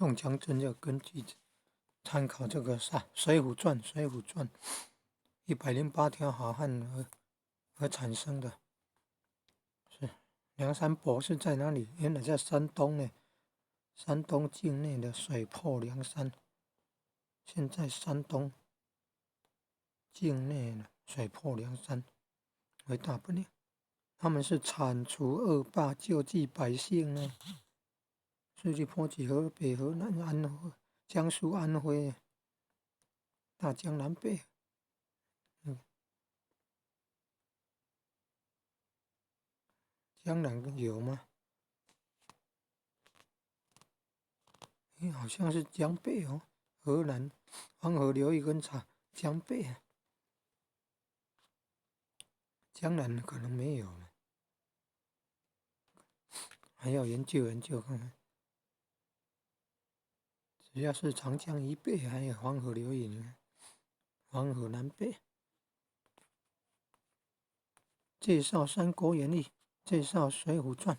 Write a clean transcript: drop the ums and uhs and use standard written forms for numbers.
宋江阵就根据参考这个啥《水浒传》《水浒传》108条好汉而产生的。是梁山泊是在哪里？原来在山东呢，山东境内的水泊梁山。现在山东境内的水泊梁山为大本营，他们是铲除恶霸、救济百姓呢。势力波及河北、河南、安徽、江苏、安徽、大江南北。江南有吗？哎，好像是江北哦，河南黄河流域跟长江北，江南可能没有了，还要研究研究看看。只要是长江以北，还有黄河流域，你看，黄河南北。介绍《三国演义》，介绍《水浒传》。